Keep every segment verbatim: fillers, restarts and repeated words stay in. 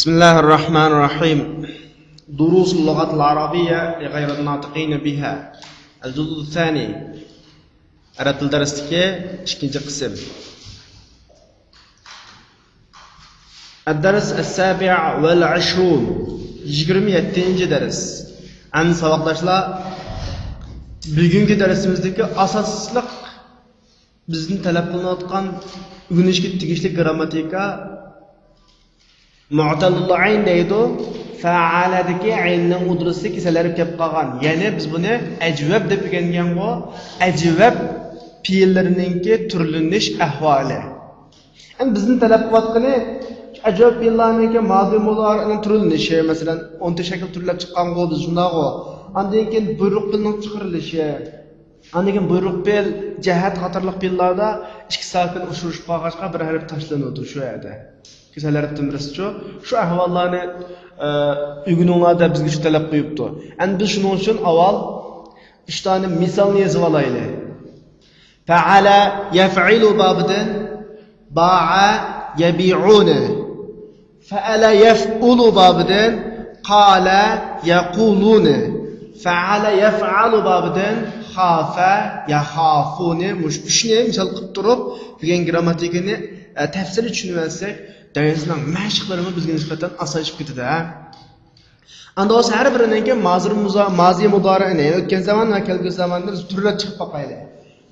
بسم الله الرحمن الرحيم. دروس اللغة العربية لغير الناطقين بها. الجزء الثاني. ئەرەب تىل دەرسلىكى ئىككىنچى قىسىم. الدرس السابع والعشرون. يىگىرمە يەتتىنچى دەرس. ئەمدى ساۋاقداشلار، بۈگۈنكى دەرسىمىزدىكى ئاساسلىق بىزدىن تەلەپ قىلىنىۋاتقان ئۆگىنىشكە تېگىشلىك گىرامماتىكا مۇئتەللۇل ئەين دەيدۇ. فەئەلەدىكى ئەيننىڭ ئۇدرىسى كېسەللىرىپ كەپ قالغان. يەنى بىز بۇنى ئەجۋەب دەپ ئۆگەنگەنغۇ. ئەجۋەب پېئىللىرىنىڭكى تۈرلىنىش ئەھۋالى. ئەمدى بىزدىن تەلەپ قىلىۋاتقىنى ئەجۋەب پېئىللارنىڭكى مازى مۇزارىئنىڭ تۈرلىنىشى، مەسىلەن، ئون تۆت شەكىل تۈرلەپ چىققانغۇ بىز شۇنداقغۇ. ئاندىن كېيىن بۇيرۇق پېئىلنىڭ چىقىرىلىشى. ئاندىن كېيىن بۇيرۇق پېئىل، جەھەت قاتارلىق پېئىللاردا ئىككى ساكىن ئۇچرىشىپ قالغاچقا بىر ھەرپ تاشلىنىدۇ شۇ يەردە. كېسەللىرىپ تىمرىسىچۇ؟ شۇ ئەھۋاللارنى، ئە، ئۆگىنىڭلار دەپ بىزگە شۇ تەلەپ قويۇپتۇ. ئەمدى بىز شۇنىڭ ئۈچۈن ئاۋۋال ئۈچ دانە مىسالنى يېزىۋالايلى. فەئەلە يەفئىلۇ بابىدىن باءە يەبىئۇنى. فەئەلە يەفئۇلۇ بابىدىن قالە يەقۇلۇنى. فەئەلە يەفئەلۇ بابىدىن خافە يەخافۇنى. مۇشۇ ئۈچنى مىسال قىلىپ تۇرۇپ، بۈگۈن گىرامماتىكىنى، ئە، تەپسىلىي چۈشىنىۋەرسەك، دەرسنىڭ مەشىقلىرىمۇ بىزگە نىسبەتەن ئاسانلىشىپ كېتىدۇ، ھە. ئاندا بولسا ھەر بىرىنىڭكى مازىر مۇزا-، مازى مۇدارىئىنى، يەنى ئۆتكەن زامان ۋە كەلگۈسى زاماننى بىز تۈرلەپ چىقىپ باقايلى.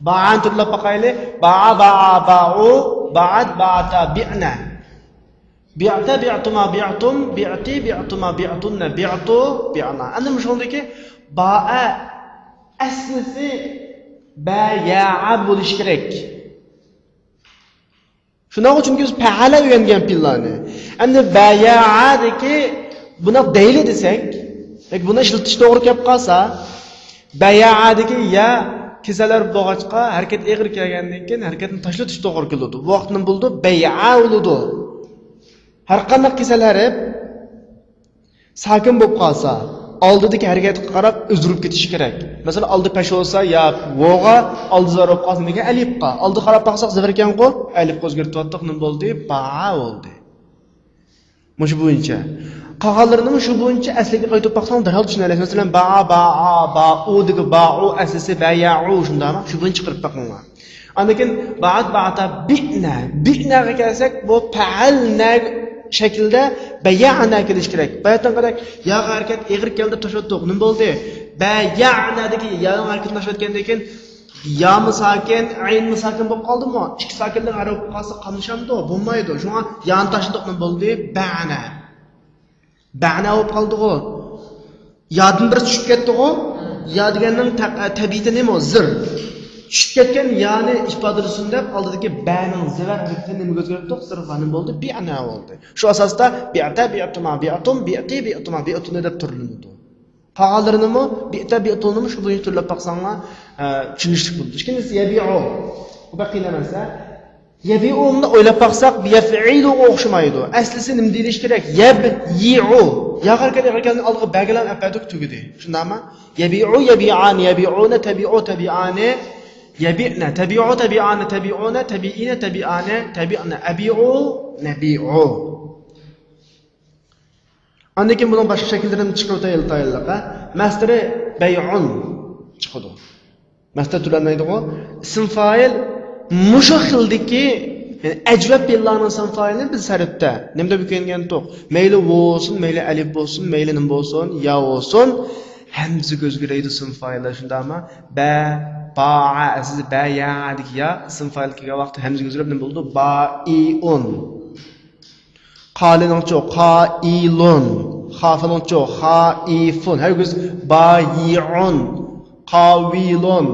باءەنى تۈرلەپ باقايلى. باءە، باءا، باءۇ، باءەت، باءەتا، بىئنە. بىئتە، بىئتۇما، بىئتۇم، بىئتى، بىئتۇما، بىئتۇننە، بىئتۇ، بىئنا. ئەمدى مۇشۇندىكى باءە ئەسلىسى بەيەئە بولۇشى كېرەك. شۇنداق، چۈنكى بىز پەئەلە ئۆگەنگەن پېئىللارنى. ئەمدى بەيەئەدىكى بۇنداق دەيلى دېسەك، ياكى بۇنى ئىشلىتىش توغرا كەپ قالسا، بەيەئەدىكى يا كېسەللىرىپ بولغاچقا، ھەرىكەت ئېغىر كەلگەندىن كېيىن ھەرىكەتنى تاشلىتىش توغرا كېلىدۇ. بۇ ۋاقىتتا نېمە بولىدۇ؟ بەيئە بولىدۇ. ھەرقانداق كېسەللىرىپ ساكىن بولۇپ قالسا، ئالدىدىكى ھەرىكەتكە قاراپ ئۈزۈلۈپ كېتىشى كېرەك. مەسىلەن، ئالدى پەش بولسا يا ۋوغا، ئالدى زار بولۇپ قالسا نېمىگە؟ ئەلىپقا. ئالدى قاراپ باقساق زىفىركەنغۇ، ئەلىپقا ئۆزگەرتىۋاتتۇق، نېمە بولدى؟ باءە بولدى. مۇشۇ بويىچە. قالغانلىرىنىمۇ شۇ بويىچە ئەسلىگە قايتۇرۇپ باقساڭ دەرھال چۈشىنەلەيسىز. مەسىلەن، باءا، باءا، باءۇ دېگەن باءۇ ئەسلىسى بەيەئۇ، شۇنداقمۇ؟ شۇ بويىچە چىقىرىپ باقىڭلار. ئاندىن كېيىن باءەت، باءەتا، بىئنە. بىئنەگە كەلسەك، بۇ پەئەلنە شەكلىدە بەيەئنە كېلىشى كېرەك. باياتىنقىدەك ياغا ھەرىكەت ئېغىر كەلدى، توشۇۋەتتۇق. نېمە بولدى؟ بەيەئنەدىكى يانىڭ ھەرىكىتىنى توشۇۋەتكەندىن كېيىن يامۇ ساكىن، ئەينمۇ ساكىن بولۇپ قالدىمۇ؟ ئىككى ساكىننىڭ ئارىلىقى بولۇپ قالسا قاملىشامدۇ؟ بولمايدۇ. شۇڭا يانى تاشلىدۇق. نېمە بولدى؟ بەئنە. بەئنە بولۇپ قالدىغۇ. يادىن بىر چۈشۈپ كەتتىغۇ. يا دېگەننىڭ تە-، تەبىئىتى نېمە؟ زىر. چۈشۈپ كەتكەن يانى ئىپادىلىسۇن دەپ ئالدىدىكى بەنىڭ زىبەر ھەرىكىتىنى نېمىگە ئۆزگەرتتۇق؟ زىرغا. نېمە بولدى؟ بىئنە بولدى. شۇ ئاساستا بىئتە، بىئتۇما، بىئتۇم، بىئتى، بىئتۇما، بىئتۇنى دەپ تۈرلىنىدۇ. قالغانلىرىنىمۇ بىئتە، بىئتۇنىمۇ شۇ بويىچە تۈرلەپ باقساڭلار، ئە، چۈشىنىشلىك بولىدۇ. ئىككىنچىسى يەبىئۇ. بۇ بەك قىيىن ئەمەس، ھە؟ يەبىئۇنى ئويلاپ باقساق، يەفئىلۇغا ئوخشىمايدۇ. ئەسلىسى نېمە دېيىلىشى كېرەك؟ يەبيىئۇ. ياغا ھەرىكەت ئېغىر كەلگەن ئالدىغا بەگىلەرنى ئەپ بەردۇق، تۈگىدى. شۇنداقمۇ؟ يەبىئۇ، يەبىئانى، يەبىئۇنە، تەبىئۇ، تەبىئانى، يەبىئنە، تەبىئۇ، تەبىئانە، تەبىئۇنە، تەبىئىنە، تەبىئانى، تەبىئنە، ئەبىئۇ، نەبىئۇ. ئاندىن كېيىن بۇنىڭ باشقا شەكىللىرىنى چىقىرىۋېتەيلى تايىنلىق، ھە؟ مەسدىرى بەيئۇن چىقىدۇ. مەسدىر تۈرلەنمەيدىغۇ. ئىسىم فائىل مۇشۇ خىلدىكى، يەنى ئەجۋەب پېئىللارنىڭ ئىسىم فائىلىنى بىز سەرپتە نېمە دەپ ئۆگەنگەنتۇق؟ مەيلى ۋاۋ بولسۇن، مەيلى ئەلىپ بولسۇن، مەيلى نېمە بولسۇن، يا بولسۇن، ھەمزىگە ئۆزگىرەيدۇ ئىسىم فائىللار، شۇنداقمۇ؟ بە، باءە، ئەسلىدە بەيەئەدىكى يا ئىسىم فائىل كەلگەن ۋاقىتتا ھەمزىگە ئۆزگىرىپ نېمە بولىدۇ؟ بائىئۇن. قالىنىڭچۇ؟ قائىلۇن. خافىنىڭچۇ؟ خائىفۇن. ھەرگىز بايىئۇن، قاۋىلۇن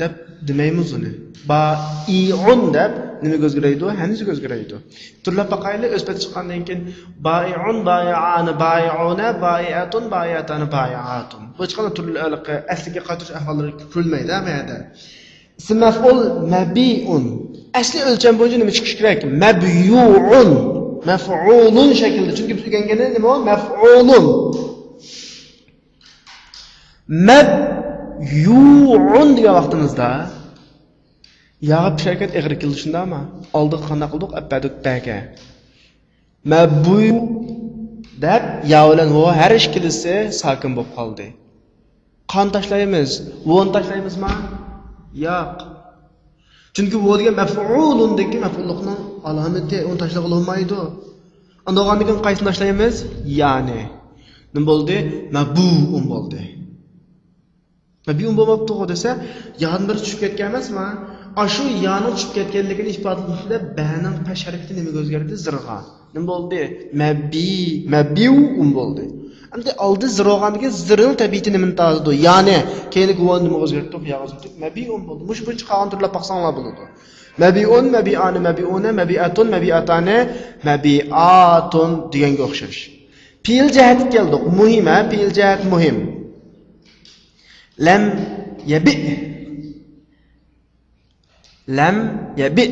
دەپ دېمەيمىز ئۇنى. بائىئۇن دەپ نېمىگە ئۆزگىرەيدۇ؟ ھەمزىگە ئۆزگىرەيدۇ. تۈرلەپ باقايلى، ئۆز پېتى چىققاندىن كېيىن، بائىئۇن، بائىئانى، بائىئۇنە، بائىئەتۇن، بائىئەتانى، بائىئاتۇن. بۇ چىققاندا تۈرلە-، ئەسلىگە قايتۇرۇش ئەھۋاللىرى كۆرۈلمەيدۇ ھەممە يەردە. ئىسىم مەفئۇل مەبىئۇن. ئەسلى ئۆلچەم بويىچە نېمە چىقىشى كېرەك؟ مەبيۇئۇن. مەفئۇلۇن شەكلىدە. چۈنكى بىز ئۆگەنگەندە نېمە ئۇ؟ مەفئۇلۇن. مەبيۇئۇن دېگەن ۋاقتىمىزدا ياغا پېش ھەرىكەت ئېغىر كېلىدۇ، شۇنداقمۇ؟ ئالدىغا قانداق قىلدۇق؟ ئەپ بەردۇق بەگە. مەبۇ، دەپ، يا بىلەن ۋو ھەر ئىككىلىسى ساكىن بولۇپ قالدى. قانى تاشلايمىز؟ ۋونى تاشلايمىزما؟ ياق. چۈنكى ۋو دېگەن مەپئۇلۇندىكى مەپئۇللۇقنىڭ ئالامىتى، ئۇنى تاشلىغىلى بولمايدۇ. ئاندىن بولغاندىن كېيىن قايسىنى تاشلايمىز؟ يانى. نېمە بولدى؟ مەبۇئۇن بولدى. مەبىئۇن بولماپتۇغۇ دېسە، يادىن بىر چۈشۈپ كەتكەن ئەمەسما؟ ئاشۇ يانىڭ چۈشۈپ كەتكەنلىكىنى ئىپادىلىشىدە بەنىڭ پەش ھەرىكىتى نېمىگە ئۆزگەردى؟ زىرغا. نېمە بولدى؟ مەبى، مەبىئۇن بولدى. ئەمدى ئالدى زىر بولغاندىن كېيىن زىرنىڭ تەبىئىتى نېمىنى تازىدۇ؟ يانى، كېيىنكى ۋونى نېمىگە ئۆزگەرتتۇق؟ ياغا ئۆزگەرتتۇق. مەبىئۇن بولدى. مۇشۇ بويىچە قالغان تۈرلەپ باقساڭلار بولىدۇ. مەبىئۇن، مەبىئانى، مەبىئۇنە، مەبىئەتۇن، مەبىئاتانى، مەبىئاتۇن دېگەنگە ئوخشاش. پېئىل جەھەتكە كەلدۇق. مۇھىم، ھە؟ پېئىل جەھەت مۇھىم. لەم يەبىئ. لەم يەبىئ.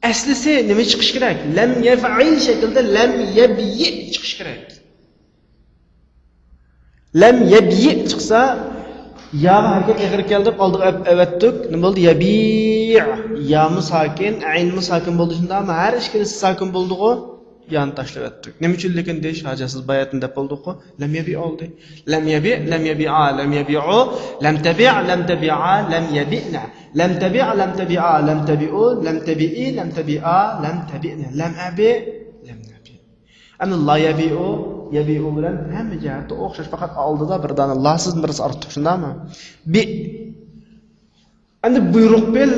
ئەسلىسى نېمە چىقىشى كېرەك؟ لەم يەفئىل شەكلىدە لەم يەبيىئ چىقىشى كېرەك. لەم يەبيىئ چىقسا، ياغا ھەرىكەت ئېغىر كەلدى، ئالدىغا ئەپ-، ئەۋەتتۇق. نېمە بولدى؟ يەبىئ. يامۇ ساكىن، ئەينمۇ ساكىن بولدى شۇنداقمۇ؟ ھەر ئىككىلىسى ساكىن بولدىغۇ. يانى تاشلاۋەتتۇق. نېمە ئۈچۈنلۈكىنى دېيىش ھاجەتسىز، باياتىن دەپ بولدۇققۇ. لەم يەبىئ بولدى. لەم يەبىئ، لەم يەبىئا، لەم يەبىئۇ، لەم تەبىئ، لەم تەبىئا، لەم يەبىئنە. لەم تەبىئ، لەم تەبىئا، لەم تەبىئۇ، لەم تەبىئى، لەم تەبىئا، لەم تەبىئنە. لەم ئەبىئ، لەم نەبىئ. ئەمدى لا يەبىئۇ، يەبىئۇ بىلەن ھەممە جەھەتتە ئوخشاش، پەقەت ئالدىدا بىر دانە لاسىز بىرسى ئارتۇق، شۇنداقمۇ؟ بىئ. ئەمدى بۇيرۇق پېئىل،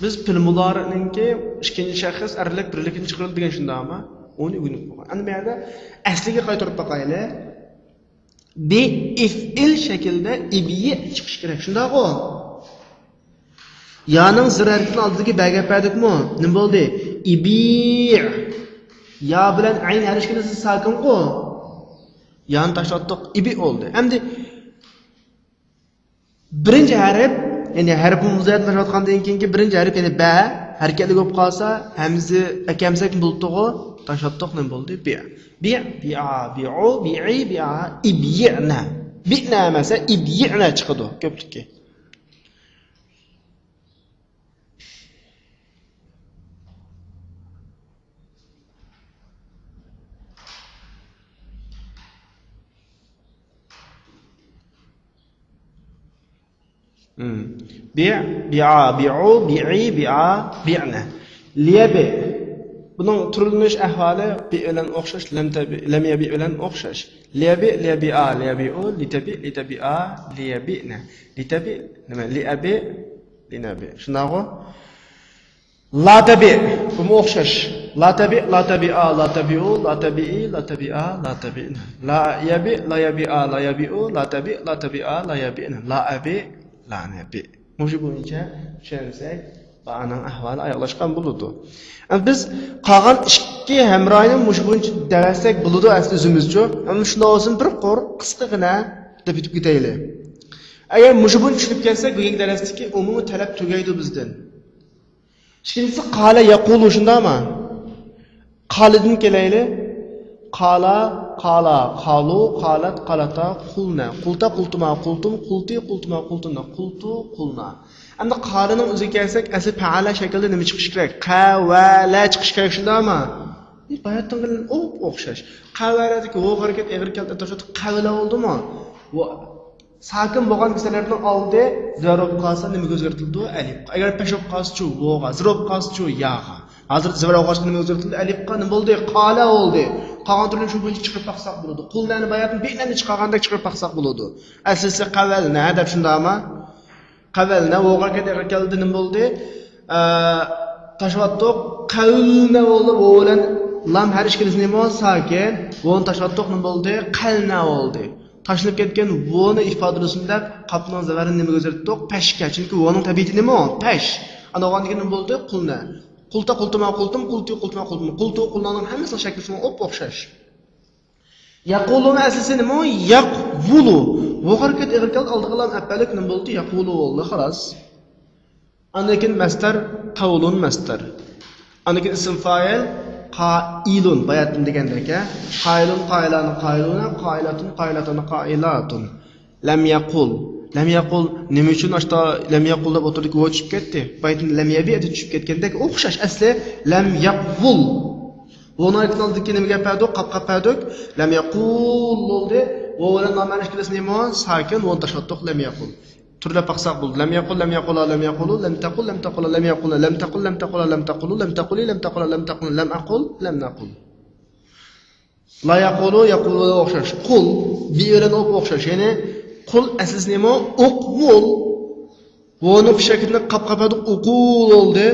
بىز پېئىل مۇدارىئنىڭكى ئىككىنچى شەخس ئەرلىك بىرلىكىدىن چىقىرىلدى دېگەن شۇنداقمۇ؟ ئۇنى ئۆگىنىپ بولغان. ئەمدى بۇ يەردە ئەسلىگە قايتۇرۇپ باقايلى. بى ئىفئىل شەكلىدە ئىبيىئ چىقىشى كېرەك، شۇنداقغۇ؟ يانىڭ زىر ھەرىكىتىنىڭ ئالدىدىكى بەگە ئەپ بەردۇقمۇ؟ نېمە بولدى؟ ئىبىئ. يا بىلەن ئەين ھەر ئىككىلىسى ساكىنغۇ؟ يانى تاشلاتتۇق، ئىبىئ بولدى. ئەمدى بىرىنچى ھەرپ، يەنى ھەرپۇ مۇزايەت باشلاۋاتقاندىن كېيىنكى بىرىنچى ھەرپ، يەنى بە ھەرىكەتلىك بولۇپ قالسا، ھەمزە ئەكەمسەك بولۇپتۇغۇ، تاشلاتتۇق، نېمە بولدى؟ بىئ. بىئ، بىئا، بىئۇ، بىئى، بىئا، ئىبيىئنە. بىئنە ئەمەس، ئىبيىئنە چىقىدۇ كۆپلۈككە. مم. بىئ، بىئا، بىئۇ، بىئى، بىئا، بىئنە. لىيەبىئ. بۇنىڭ تۈرلىنىش ئەھۋالى بىئ بىلەن ئوخشاش، لەم تەبىئ، لەم يەبىئ بىلەن ئوخشاش. لىيەبىئ، لىيەبىئا، لىيەبىئۇ، لىتەبىئ، لىتەبىئا، لىيەبىئنە. لىتەبىئ، نېمە؟ لىئەبىئ، لىنەبىئ. شۇنداقغۇ؟ لاتەبىئ، بۇمۇ ئوخشاش. لاتەبىئ، لاتەبىئا، لاتەبىئۇ، لاتەبىئى، لاتەبىئا، لاتەبىئنە. لايەبىئ، لايەبىئا، لايەبىئۇ، لاتەبىئ، لاتەبىئا، لايەبىئنە. لائەبىئ، لانەبىئ. مۇشۇ بويىچە چۈشەنسەك، بۇنىڭ ئەھۋالى ئاياغلاشقان بولىدۇ. ئەمما بىز قالغان ئىككى ھەمراھىنى مۇشۇ بويىچە دەۋەتسەك بولىدۇ ئەسلى ئۆزىمىزچۇ. ئەمما شۇنداق بولسىمۇ بىر قۇر قىسقىغىنە دەپ ئۆتۈپ كېتەيلى. ئەگەر مۇشۇ بويىچە چۈشىنىپ كەتسەك، بۈگۈنكى دەرستىكى ئومۇمىي تەلەپ تۈگەيدۇ بىزدىن. ئىككىنچىسى قالە يەقۇلۇ، شۇنداقمۇ؟ قالىدىن كېلەيلى. قالا، قالا، قالۇ، قالەت، قالەتا، قۇلنە، قۇلتا، قۇلتۇما، قۇلتۇم، قۇلتى، قۇلتۇما، قۇلتۇنە، قۇلتۇ، قۇلنا. ئەمدى قالىنىڭ ئۆزىگە كەلسەك، ئەسلى پەئەلە شەكلىدە نېمە چىقىشى كېرەك؟ قەۋەلە چىقىشى كېرەك، شۇنداقمۇ؟ باياتىنقىدىن ئوپ-ئوخشاش. قەۋەلەدىكى ۋو ھەرىكەت ئېغىر كەلدى، توشۇتۇپ قەۋلە بولدىمۇ؟ ۋو ساكىن بولغان كېسەللەرنىڭ ئالدى زىبەر بولۇپ قالسا نېمىگە ئۆزگەرتىلىدۇ؟ ئەلىپقا. ئەگەر پەش بولۇپ قالسىچۇ؟ ۋوغا. زىر بولۇپ قالسىچۇ؟ ياغا. ھازىر زىبەر بولغاچقا نېمىگە ئۆزگەرتىلدى؟ ئەلىپقا. نېمە بولدى؟ قالە بولدى. قالغان تۈرلىرىنى شۇ بويىچە چىقىرىپ باقساق بولىدۇ. قۇلنەنى باياتىن بىئنەنى چىقارغاندەك چىقىرىپ باقساق بولىدۇ. ئەسلىسى قەۋەلنە دەپ شۇنداقمۇ؟ قەۋەلنە، ۋوغا ھەرىكەت ئېغىر كەلدى، نېمە بولدى؟ ئە، تاشلاتتۇق. قەۋلنە بولدى. ۋو بىلەن لام ھەر ئىككىلىسى نېمە بولدى؟ ساكىن. ۋونى تاشلاتتۇق، نېمە بولدى؟ قەلنە بولدى. تاشلىنىپ كەتكەن ۋونى ئىپادىلىسۇن دەپ، قاپنىڭ زەۋەرىنى نېمىگە ئۆزگەرتتۇق؟ پەشكە. چۈنكى ۋونىڭ تەبىئىتى نېمە ئۇ؟ پەش. ئاندىن بولغاندىن كېيىن نېمە بولدى؟ قۇلنە. قۇلتا، قۇلتۇما، قۇلتۇم، قۇلتى، قۇلتۇما، قۇلتۇم. قۇلتۇ، قۇلنانىڭ ھەممىسىنىڭ شەكلى شۇنىڭغا ئوپ-ئوخشاش. يەقۇلۇنىڭ ئەسلىسى نېمە ئۇ؟ يەقۋۇلۇ. ۋو ھەرىكەت ئېغىر كەلدى، ئالدىغا لام ئەپ بەردۇق، نېمە بولدى؟ يەقۇلۇ بولدى، خالاس. ئاندىن كېيىن مەستەر، قەۋلۇن مەستەر. ئاندىن كېيىن ئىسىم فائىل، قائىلۇن، باياتىن دېگەندەك، ھە؟ قائىلۇن، قائىلانى، قائىلۇنە، قائىلاتۇن، قائىلاتانە، قائىلاتۇن. لەم يەقۇل. لەم يەقۇل، نېمە ئۈچۈن ئاشتا لەم يەقۇل دەپ ئوتتۇرىدىكى ۋو چۈشۈپ كەتتى؟ باياتىن لەم يەبىئ دەپ چۈشۈپ كەتكەندەك ئوخشاش. ئەسلى لەم يەقۋۇل. ۋوۋنىڭ ئالدىدىكى نېمىگە پەدۇك؟ قاپقا پەدۇك. لەم يەقۇل بولدى. ۋوۋ بىلەن لام ئەلىشكىلىسى نېمە؟ ساكىن. ۋوۋنى تاشلاتتۇق. لەم يەقۇل. تۈرلەپ باقساق بولدى. لەم يەقۇل، لەم يەقۇلا، لەم يەقۇلۇ، لەم تەقۇل، لەم تەقۇلا، لەم يەقۇلنا، لەم تەقۇل، لەم تەقۇلا، لەم تەقۇلۇ، لەم تەقۇلى، لەم تەقۇلا، لەم تەقۇلنا، لەم ئەقۇل، لەم نەقۇل. لا يەقۇلۇ، يەقۇلۇغا ئوخشاش. قۇل، بى بىلەن ئوپ ئوخشاش. يەنى قۇل ئەسلىسى نېمە؟ ئۇقۇل. ۋوۋنىڭ پېشى ھەرىكىتىنى قاپقا پەدۇك، ئۇقۇل بولدى.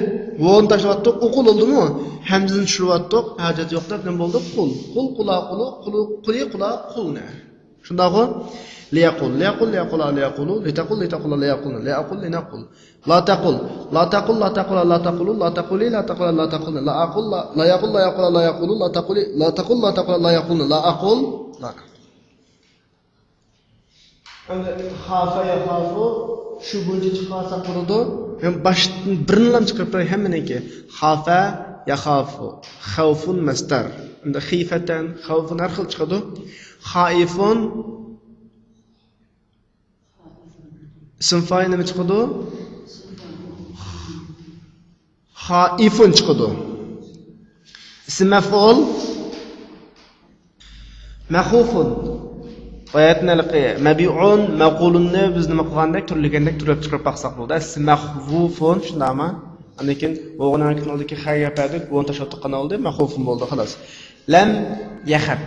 ۋوۋنى تاشلىۋەتتۇق، ئۇقۇل بولدىمۇ؟ ھەمزىنى چۈشۈرۈۋەتتۇق، ھاجەت يوق دەپ نېمە بولدى؟ قۇل. قۇل، قۇلا، قۇلۇ، قۇلى، قۇلى، قۇلا، قۇلنا. شۇنداقغۇ؟ لىيەقۇل، لىيەقۇل، لىيەقۇلا، لىيەقۇلۇ، لىتەقۇل، لىتەقۇلا، لىيەقۇلنا، لىئەقۇل، لىنەقۇل. لا تەقۇل، لا تەقۇل، لا تەقۇلا، لا تەقۇلۇ، لا تەقۇلى، لا تەقۇلا، لا تەقۇلنا، لا ئەقۇل، لا، لا يەقۇل، لا يەقۇلا، لا يەقۇلۇ، لا تەقۇلى، لا تەقۇل، لا تەقۇلا، لا يەقۇلنا، لا ئەقۇل، لا نەقۇل. ئەمدى خافە يەخافۇ شۇ بويىچە چىقىۋالساق بولىدۇ. يەنى باشتىن بىرىنىلا چىقىرىپ بېرەي ھەممىنىڭكى. خافە يەخافۇ. خەۋفۇن مەسدەر. ئەمدى خىفەتەن، خەۋفۇن ھەر خىل چىقىدۇ. خائىفۇن ئىسىم فائىل نېمە چىقىدۇ؟ خائىفۇن چىقىدۇ. ئىسىم مەفئۇل مەخۇفۇن. باياتىن ھېلىقى مەبىئۇن، مەقۇلۇننى بىز نېمە قىلغاندەك، تۈرلىگەندەك تۈرلەپ چىقىرىپ باقساق بولدى. ئىسىم مەخۇفۇن، شۇنداقمۇ؟ ئاندىن كېيىن ۋوۋنىڭ ئالدىدىكى خەگە پەدۇك، ۋوۋنى تاشلاتتۇق، قانداق بولدى؟ مەخۇفۇن بولدى، خالاس. لەم يەخەپ.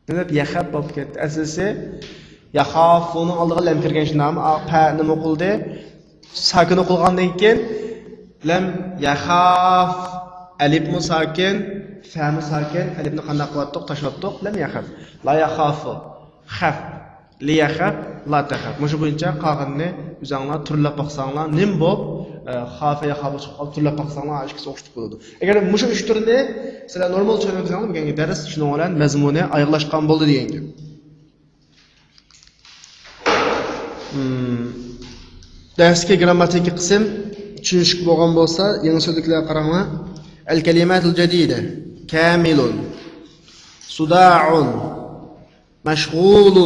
نېمە دەپ يەخەپ بولۇپ كەتتى؟ ئەسلىسى يەخافۇنىڭ ئالدىغا لەم كىرگەن شۇنداقمۇ؟ ئا، پە نېمە قىلدى؟ ساكىن ئوقۇلغاندىن كېيىن لەم يەخاف، ئەلىپمۇ ساكىن، فەمۇ ساكىن، ئەلىپنى قانداق قىلىۋەتتۇق؟ تاشلاتتۇق. لەم يەخەف. لا يەخافۇ. خەف. لىيەخەف، لا تەخەف. مۇشۇ بويىچە قالغىنىنى ئۆزۈڭلار تۈرلەپ باقساڭلار، نېمە بولۇپ، ئە، خافە يەخافۇ چىقىپ قالدى، تۈرلەپ باقساڭلار، ئىككىسى ئوخشىتىپ بولىدۇ. ئەگەر مۇشۇ ئۈچ تۈرنى سىلەر نورمال چۈشەنمىسەڭلار، بۈگۈنكى دەرس شۇنىڭ بىلەن مەزمۇنى ئاياغلاشقان بولدى دېگەن گەپ. مم. دەرسكە گىرامماتىكا قىسىم چۈشىنىشلىك بولغان بولسا، يېڭى سۆزلۈكلەرگە قاراڭلار. الكلمات الجديدة. كامل. صداع. مشغول.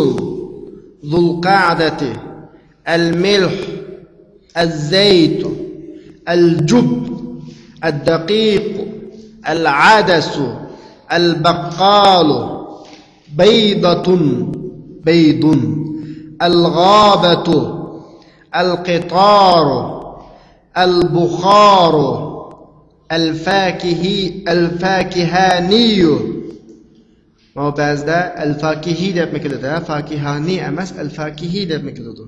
ذو القعدة. الملح. الزيت. الجب. الدقيق. العدس. البقال. بيضة. بيض. الغابة. القطار. البخار. الفاكهي، الفاكهاني. ماۋۇ بەزىدە ئەلفاكىھى دەپمۇ كېلىدۇ، ھە، فاكىھانى ئەمەس، ئەلفاكىھى دەپمۇ كېلىدۇ.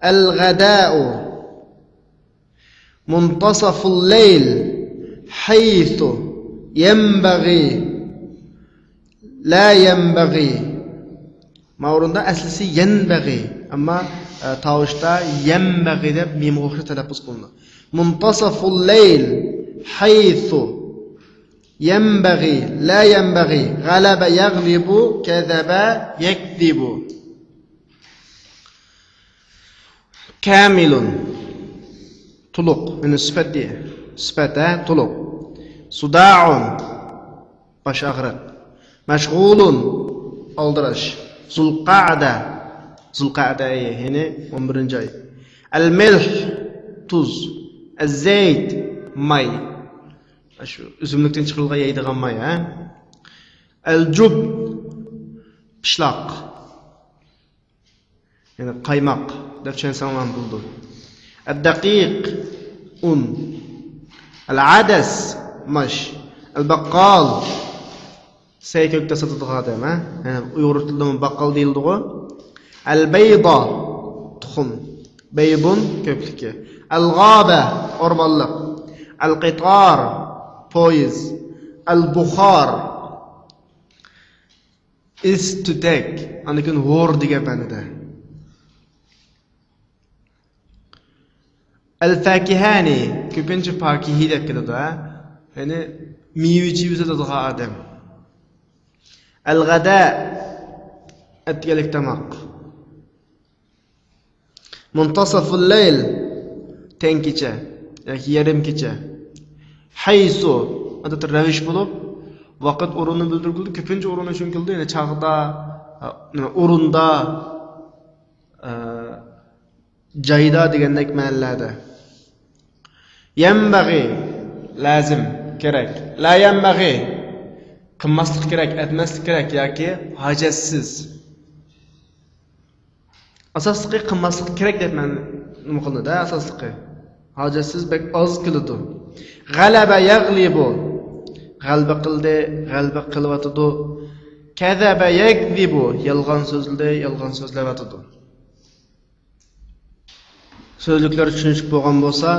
الغداء. منتصف الليل. حيث. ينبغي. لا ينبغي. ماۋۇ ئورۇندا ئەسلىسى يەنبەغى، ئەمما، ئە، تاۋۇشتا يەنبەغى دەپ مىمغا ئوخشاش تەلەپپۇز قىلىنىدۇ. منتصف الليل. حيث. ينبغي، لا ينبغي، غلب يغلب، كذب يكذب. كامل، تولۇق، يەنى سۈپەت دېگەن. سۈپەت، ھە، تولۇق. صداع، باش ئاغرىق. مشغول، ئالدىراش. ذو القعدة، ذو القعدة، يەنى ئون بىرىنچى ئاي. الملح، تۇز. الزيت، ماي. شۇ ئۈزۈملۈكتىن چىقىرىلغان يەيدىغان ماي، ھە؟ ئەلجۇب، پىشلاق، يەنى قايماق دەپ چۈشەنسەڭلارمۇ بولىدۇ. ئەددەقىق، ئۇن. ئەلئەدەس، ماش. ئەلبەققال، سەي كۆكتە ساتىدىغان ئادەم، ھە؟ يەنى ئۇيغۇر تىلىدىمۇ باققال دېيىلىدىغۇ. ئەلبەيدا، تۇخۇم. بەيدۇن، كۆپلۈكى. ئەلغابە، ئورمانلىق. ئەلقىتار، پويىز. ئەلبۇخار، ئىس، تۈتەك. ئاندىن كېيىن ھور دېگەن مەنىدە. ئەلفاكىھانى، كۆپىنچە پاكىھى دەپ كېلىدۇ، ھە؟ يەنى مېۋە-چېۋە ساتىدىغان ئادەم. ئەلغەدا، ئەتىگەنلىك تاماق. مۇنتەسىفۇل لەيل، تەڭ كېچە ياكى يېرىم كېچە. ھەيسۇ، ئادەتتە رەۋىش بولۇپ، ۋاقىت ئورۇننى بىلدۈرگىلى، كۆپىنچە ئورۇننى چۈشىنىگىلى، يەنى چاغدا، نېمە، ئورۇندا، ئە، جايدا دېگەندەك مەنىلەردە. يەنبەغى، لازىم. كېرەك. لا ينبغي، قىلماسلىق كېرەك، ئەتمەسلىك كېرەك ياكى ھاجەتسىز. ئاساسلىقى قىلماسلىق كېرەك دەپ مەن نېمە قىلىنىدۇ، ئاساسلىقى. ھاجەتسىز بەك ئاز كېلىدۇ. غلب يغلب، غەلىبە قىلدى، غەلىبە قىلىۋاتىدۇ. كذب يكذب، يالغان سۆزلىدى، يالغان سۆزلەۋاتىدۇ. سۆزلۈكلەر چۈشىنىشلىك بولغان بولسا،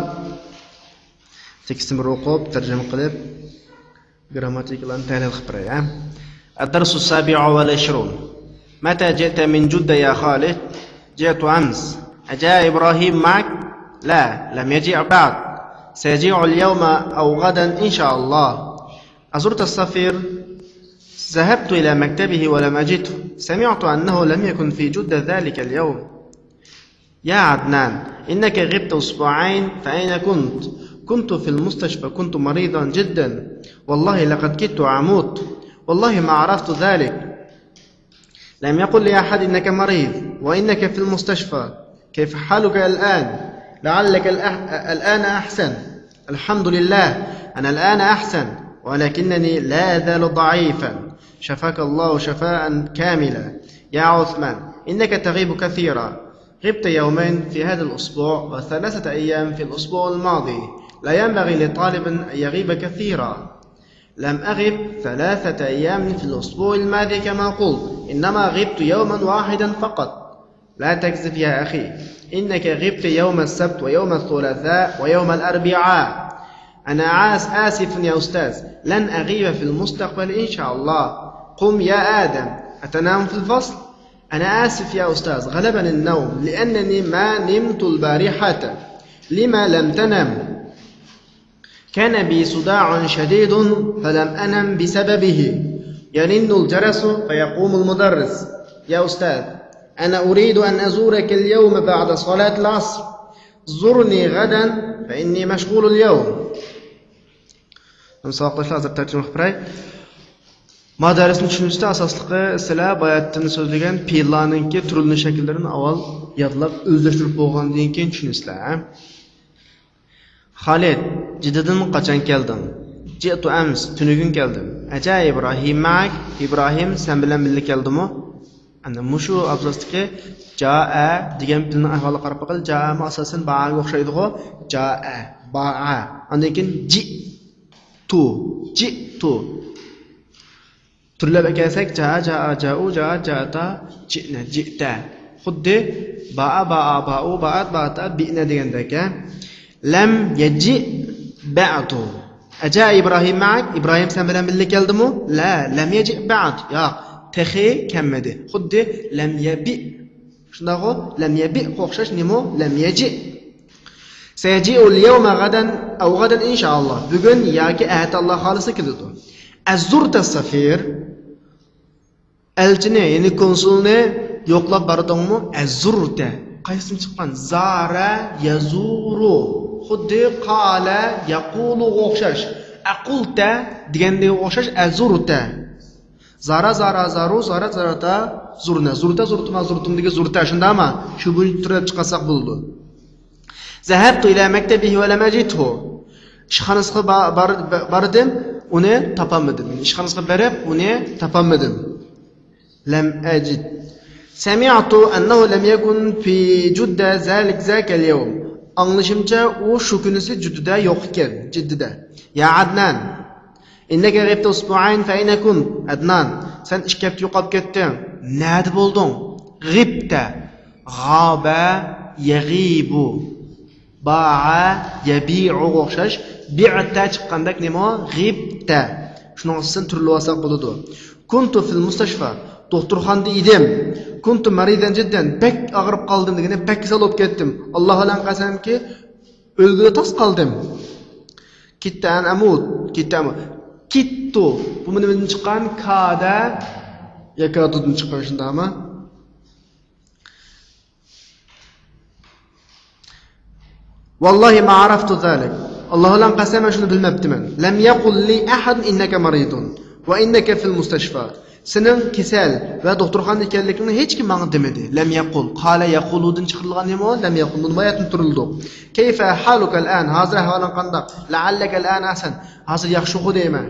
تېكىستنى بىر ئوقۇپ، تەرجىمە قىلىپ، گرامماتىكىلارنى تەھلىل قىلىپ بېرەي، ھە؟ الدرس السابع والعشرون. متى جئت من جدة يا خالد؟ جئت أمس. أجاء إبراهيم معك؟ لا، لم يجئ بعد. سيجيء اليوم أو غدا إن شاء الله. أزرت السفير؟ ذهبت إلى مكتبه ولم أجده. سمعت أنه لم يكن في جدة ذلك اليوم. يا عدنان، إنك غبت أسبوعين، فأين كنت؟ كنت في المستشفى، كنت مريضا جدا. والله لقد كدت أموت. والله ما عرفت ذلك. لم يقل لي أحد إنك مريض وإنك في المستشفى. كيف حالك الآن؟ لعلك الأح-، الآن أحسن. الحمد لله، أنا الآن أحسن، ولكنني لا أزال ضعيفا. شفاك الله شفاء كاملا. يا عثمان، إنك تغيب كثيرا. غبت يومين في هذا الأسبوع وثلاثة أيام في الأسبوع الماضي. لا ينبغي لطالب أن يغيب كثيرا. لم أغب ثلاثة أيام في الأسبوع الماضي كما قلت، إنما غبت يوما واحدا فقط. لا تكذب يا أخي، إنك غبت يوم السبت ويوم الثلاثاء ويوم الأربعاء. أنا آس-، آسف يا أستاذ، لن أغيب في المستقبل إن شاء الله. قم يا آدم، أتنام في الفصل؟ أنا آسف يا أستاذ، غلبني النوم لأنني ما نمت البارحة. لم لم تنم؟ كان بي صداع شديد فلم أنم بسببه. يرن الجرس فيقوم المدرس. يا أستاذ، أنا أريد أن أزورك اليوم بعد صلاة العصر. زرني غدا فإني مشغول اليوم. ساۋاقداشلار، ھازىر تەرجىمە قىلىپ بېرەي. ما دەرسنى چۈشىنىشتە ئاساسلىقى سىلەر باياتىن سۆزلىگەن پېئىللارنىڭكى تۈرلىنىش شەكىللىرىنى ئاۋۋال يادلاپ، ئۆزلەشتۈرۈپ بولغاندىن كېيىن چۈشىنىسىلەر، ھە؟ خالىد، جىددىدىن قاچان كەلدىڭ؟ جئت أمس، تۈنۈگۈن كەلدىم. أجاء إبراهيم معك؟ ئىبراھىم سەن بىلەن بىللە كەلدىمۇ؟ ئەنە مۇشۇ ئابزاستىكى جائە دېگەن پېئىلنىڭ ئەھۋالىغا قاراپ باقايلى. جائەمۇ ئاساسەن بائەگە ئوخشايدىغۇ. جائە، بائە. ئاندىن كېيىن جىئتۇ، جىئتۇ. تۈرلەپ ئەكەلسەك، جائە، جائا، جائۇ، جائات، جائاتا، جىئنە، جىئتە. خۇددى بائە، بائا، بائۇ، بائات، بائاتا، بىئنە دېگەندەك، ھە. لم يجئ بعد. أجاء إبراهيم معك؟ ئىبراھىم سەن بىلەن بىللە كەلدىمۇ؟ لا، لم يجئ بعد. ياق، تېخى كەلمىدى. خۇددى لم يبئ. شۇنداقغۇ؟ لم يبئغا ئوخشاش نېمە؟ لم يجئ. سيجيء اليوم غدا أو غدا إن شاء الله. بۈگۈن ياكى ئەتە ئاللا خالىسا كېلىدۇ. أزرت السفير؟ ئەلچىنى، يەنى كونسۇلنى يوقلاپ باردىڭمۇ؟ ئەزۇرتە. قايسىدىن چىققان؟ زارە، يەزۇرۇ. خۇددى قالە، يەقۇلۇغا ئوخشاش. ئەقۇلتە دېگەندىگە ئوخشاش، ئەزۇرتە. زارا، زارا، زارۇ، زارات، زاراتا، زۇرنە. زۇرتە، زۇرتما، زۇرتۇمدىكى زۇرتە. شۇنداقما؟ شۇ بويىچە تۈرلەپ چىقارساق بولىدۇ. ذهبت إلى مكتبه ولم أجده. ئىشخانىسىغا با-، بار-، باردىم، ئۇنى تاپالمىدىم. يەنى ئىشخانىسىغا بېرىپ، ئۇنى تاپالمىدىم. لم أجد. سمعت أنه لم يكن في جدة ذلك، ذاك اليوم. ئاڭلىشىمچە، ئۇ شۇ كۈنىسى جىددىدە يوق ئىكەن، جىددىدە. يا عدنان، إنك غبت أسبوعين، فأين كنت؟ ئەدنان، سەن ئىككى ھەپتە يوقاپ كەتتىڭ. نەدە بولدۇڭ؟ غبت. غاب، يغيب. باع، يبيعغا ئوخشاش. بئت چىققاندەك نېمە ئۇ؟ غبت. شۇنىڭ ئۈستىدىن تۈرلىۋالساق بولىدۇ. كنت في المستشفى. دوختۇرخانىدا ئىدىم. كنت مريضا جدا. بەك ئاغرىپ قالدىم دېگىنى، بەك كېسەل بولۇپ كەتتىم. ئاللا بىلەن قەسەمكى، ئۆلگىلى تاس قالدىم. كدت أن أموت، كدت أموت. كدت. بۇمۇ نېمىدىن چىققان؟ كاد، يەكادۇدىن چىققان، شۇنداقمۇ؟ والله ما عرفت ذلك. ئاللا بىلەن قەسەم، مەن شۇنى بىلمەپتىمەن. لم يقل لي أحد إنك مريض وإنك في المستشفى. سېنىڭ كېسەل ۋە دوختۇرخانىدا ئىكەنلىكىڭنى ھېچكىم ماڭا دېمىدى. لەم يەقۇل. قالە يەقۇلۇدىن چىقىرىلغان نېمە ئۇ؟ لەم يەقۇل. بۇنى باياتىن تۇرۇلدۇق. كەيفە ھالۇكەل ئان؟ ھازىر ئەھۋالىڭ قانداق؟ لەئەللەكەل ئان ئەھسەن. ھازىر ياخشىغۇ دەيمەن.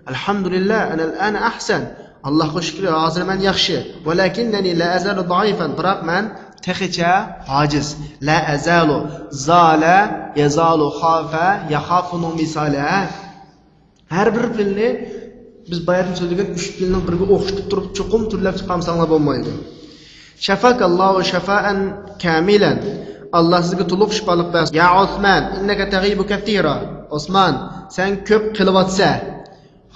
ئەلھەمدۇلىللا، ئەنەل ئان ئەھسەن. ئاللاھقا شۈكرى، ھازىر مەن ياخشى. ۋەلەكىننەنى لا ئەزالۇ زەئىفەن. بىراق مەن تېخىچە ئاجىز. لا ئەزالۇ. زالە، يەزالۇ، خافە، يەخافۇنىڭ مىسالى، ھە؟ ھەر بىر پېئىلنى بىز باياتىن سۆزلىگەن ئۈچ پېئىلنىڭ بىرىگە ئوخشىتىپ تۇرۇپ چوقۇم تۈرلەپ چىقارمىساڭلار بولمايدۇ. شەفاكەللاھۇ شەفائەن كامىلەن. ئاللا سىزگە تولۇق شىپالىق بەرسۇن. يا ئوسمان، ئىننەكە تەغىبۇ كەسىرا. ئوسمان، سەن كۆپ قېلىۋاتىسە.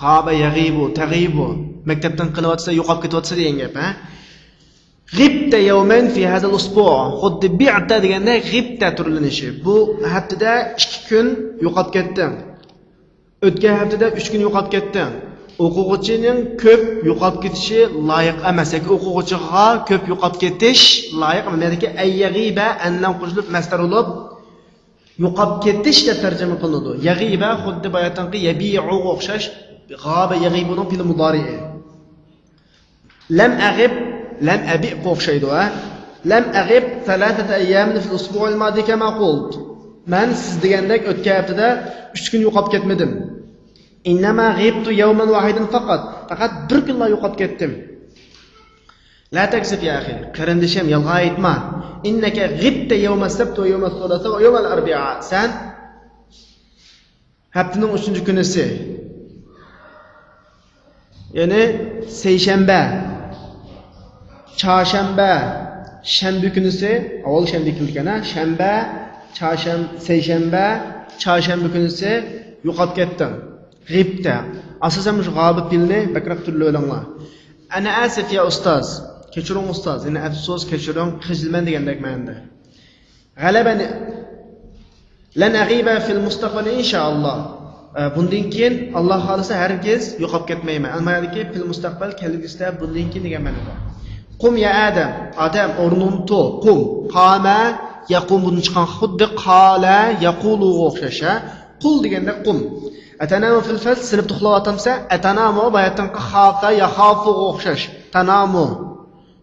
غابە يەغىبۇ، تەغىبۇ. مەكتەپتىن قېلىۋاتىسە، يوقاپ كېتىۋاتىسە دېگەن گەپ، ھە؟ غىبتە يەۋمەن فى ھازەل ئۇسبۇ. خۇددى بىئتە دېگەندە غىبتە تۈرلىنىشى. بۇ ھەپتىدە ئىككى كۈن يوقاپ كەتتىڭ. ئۆتكەن ھەپتىدە ئۈچ كۈن يوقاپ كەتتىڭ. ئوقۇغۇچىنىڭ كۆپ يوقاپ كېتىشى لايىق ئەمەس. ياكى ئوقۇغۇچىغا كۆپ يوقاپ كېتىش لايىق ئەمەس. يەنىكى ئەن يەغىبە، ئەن بىلەن قوشۇلۇپ مەسدەر بولۇپ، يوقاپ كېتىش دەپ تەرجىمە قىلىنىدۇ. يەغىبە خۇددى باياتىنقى يەبىئۇغا ئوخشاش، غابە يەغىبۇنىڭ پېئىلى مۇدارىئى. لەم ئەغىب، لەم ئەبىئغا ئوخشايدۇ، ھە؟ لەم ئەغىب سەلاسەتە ئەييامىن فىل ئۇسبۇئىل مادى كەما قۇلت. مەن سىز دېگەندەك ئۆتكەن ھەپتىدە ئۈچ كۈن يوقاپ كەتمىدىم. ئىننەما غىبتۇ يەۋمەن ۋاھىدەن فەقەت. پەقەت بىر كۈنلا يوقاپ كەتتىم. لا تەكزىب يا ئەخى، قېرىندىشىم، يالغان ئېيتما. ئىننەكە غىبتە يەۋمەس سەبتى ۋە يەۋمەس سۇلاسا ۋە يەۋمەل ئەربىئا. سەن ھەپتىنىڭ ئۈچىنچى كۈنىسى، يەنى سەيشەنبە، چارشەنبە، شەنبە كۈنىسى، ئاۋۋال شەنبە كېلىدىكەن، ھە؟ شەنبە، چارشەن-، سەيشەنبە، چارشەنبە كۈنىسى يوقاپ كەتتىڭ. غىبتە. ئاساسەن مۇشۇ غابە پېئىلنى بەكرەك تۈرلىۋېلىڭلار. ئەنە ئەسىف يا ئۇستاز. كەچۈرۈڭ ئۇستاز. يەنى ئەپسۇس، كەچۈرۈڭ، خىجىلمەن دېگەندەك مەنىدە. غەلەبەنى لەن ئەغىبە فىل مۇستەقبەل ئىنشائاللا. ئە، بۇندىن كېيىن ئاللا خالىسا ھەرگىز يوقاپ كەتمەيمەن. ئەمما يەردىكى فىل مۇستەقبەل كەلگۈسىدە بۇندىن كېيىن دېگەن مەنىدە. قۇم يا ئادەم، ئادەم ئورنۇڭدىن تۇر، قۇم. قامە يەقۇمۇدىن چىققان خۇددى قالە يەقۇلۇغا ئوخشاش، ھە؟ قۇل دېگەندە قۇم. ئەتەنامۇ فىل فەس، سىنىپتا ئۇخلاۋاتامسەن؟ ئەتەنامۇ باياتىنقى خافە يەخافۇغا ئوخشاش. تەنامۇ.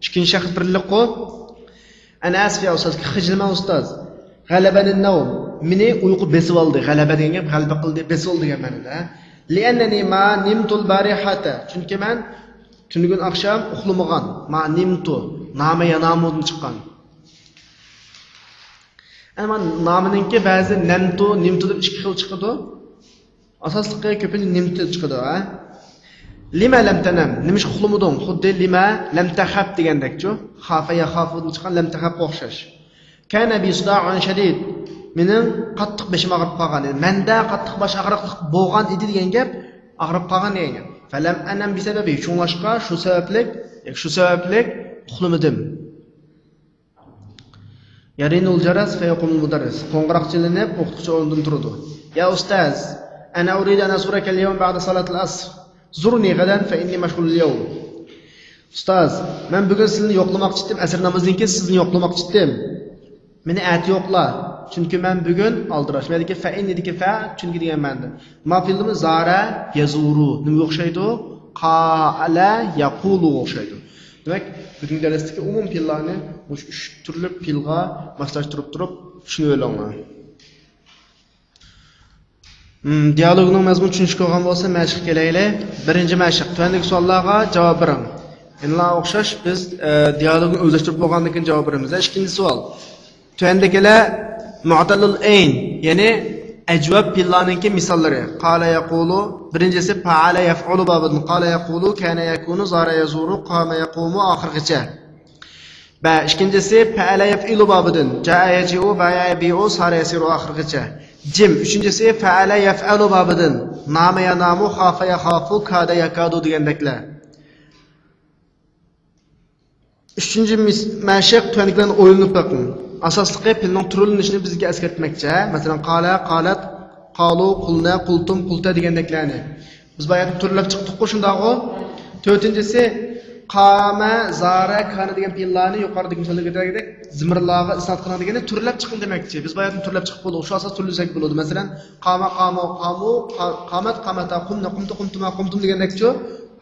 ئىككىنچى شەخس بىرلىك قۇ. ئەنە ئەسىف يا ئۇستاز، خىجىلمەن ئۇستاز. غەلەبەنى نەۋم. مېنى ئۇيقۇ بېسىۋالدى. غەلەبە دېگەن گەپ غەلىبە قىلدى، بېسىۋالدى دېگەن مەنىدە. لىئەننەنى ما نىمتۇل بارىھەتە. چۈنكى مەن تۈنۈگۈن ئاخشام ئۇخلىمىغان. ما نىمتۇ. نامە يانامۇدىن چىققان. ئەمما نامىنىڭكى بەزى نەمتۇ، نىمتۇ دەپ ئىككى خىل چىقىدۇ. ئاساسلىقى كۆپىنچە نىمتۇ چىقىدۇ، ھە؟ لىمە لەم تەنەم، نېمىشقا ئۇخلىمىدىڭ؟ خۇددى لىمە لەم تەخەپ دېگەندەكچۇ. خافە يەخافۇدىن چىققان لەم تەخەپقا ئوخشاش. كان بى صداع شديد، مېنىڭ قاتتىق بېشىم ئاغرىپ قالغان ئىدى. مەندە قاتتىق باش ئاغرىقلىق بولغان ئىدى دېگەن گەپ، ئاغرىپ قالغان دېگەن گەپ. فەلەم ئەنەم بىسەبەبى، شۇڭلاشقا شۇ سەۋەبلىك، شۇ سەۋەبلىك ئۇخلىمىدىم. يەرىنۇل جەرەس فەيەقۇمۇل مۇدەررىس. قوڭغۇراق چېلىنىپ، ئوقۇتقۇچى ئورنىدىن تۇرىدۇ. يا ئۇستاز، ئەنا ئۇرىدۇ ئەن ئەزۇرەكەل يەۋم بەئدە سالاتىل ئەسر. زۇرنى غەدەن فەئىننى مەشغۇلۇل يەۋم. ئۇستاز، مەن بۈگۈن سىزنى يوقلىماقچى ئىدىم، ئەسىر نامىزىدىن كېيىن سىزنى يوقلىماقچى ئىدىم. مېنى ئەتە يوقلا، چۈنكى مەن بۈگۈن ئالدىراش. مەندىكى فەئىننىدىكى فە، چۈنكى دېگەن مەنىدە. ما پېئىلىمىز زارە يەزۇرۇ. نېمىگە ئوخشايدۇ؟ قالە يەقۇلۇغا ئوخشايدۇ. دېمەك، بۈگۈنكى دەرستىكى ئومۇمىي پېئىللارنى مۇشۇ ئۈچ تۈرلۈك پېئىلغا ماسلاشتۇرۇپ تۇرۇپ چۈشىنىۋېلىڭلار. مم، دىئالوگنىڭ مەزمۇنى چۈشىنىشكە بولغان بولسا، مەشىققە كېلەيلى. بىرىنچى مەشىق، تۆۋەندىكى سوئاللارغا جاۋاب بېرىڭ. يەنىلا ئوخشاش، بىز، ئە، دىئالوگنى ئۆزلەشتۈرۈپ بولغاندىن كېيىن جاۋاب بېرىمىز. ئىككىنچى سوئال. تۆۋەندىكىلەر مۇئتەللۇل ئەين، يەنى ئەجۋاب پېئىللارنىڭكى مىساللىرى. قالە يەقۇلۇ، بىرىنچىسى پەئەلە يەفئۇلۇ بابىدىن، قالە يەقۇلۇ، كانە يەكۇنۇ، زارە يەزۇرۇ، قامە يەقۇمۇ ئاخىرغىچە. بە، ئىككىنچىسى پەئەلە يەفئىلۇ بابىدىن، جائە يەجىئۇ، بايە يەبىئۇ، سارە يەسىرۇ ئاخىرغىچە. جىم، ئۈچىنچىسى پەئەلە يەفئەلۇ بابىدىن، نامە يانامۇ، خافە يەخافۇ، كادە يەكادۇ دېگەندەكلەر. ئۈچىنچى مىس-، مەشىق تۆۋەندىكىلەرنى ئويلىنىپ بېقىڭ. ئاساسلىقى پېئىلنىڭ تۈرلىنىشىنى بىزگە ئەسكەرتمەكچى. مەسىلەن، قالە، قالەت، قالۇ، قۇلنە، قۇلتۇم، قۇلتە دېگەندەكلەرنى. بىز باياتىن تۈرلەپ چىقتۇققۇ، شۇنداقغۇ؟ تۆتىنچىسى، قامە، زارە، كانە دېگەن پېئىللارنى يۇقىرىدا مىسال كەلتۈرگەندەك زېمىرلارغا ئىسناد قىلىڭ دېگەندە تۈرلەپ چىقىڭ دېمەكچى. بىز باياتىن تۈرلەپ چىقىپ بولدۇق. شۇ ئاساستا تۈرلىسەك بولىدۇ. مەسىلەن، قامە، قامۇ، قامۇ، قا-، قامەت، قامەتا، قۇمنە، قۇمتۇ، قۇمتۇما، قۇمتۇم دېگەندەكچۇ؟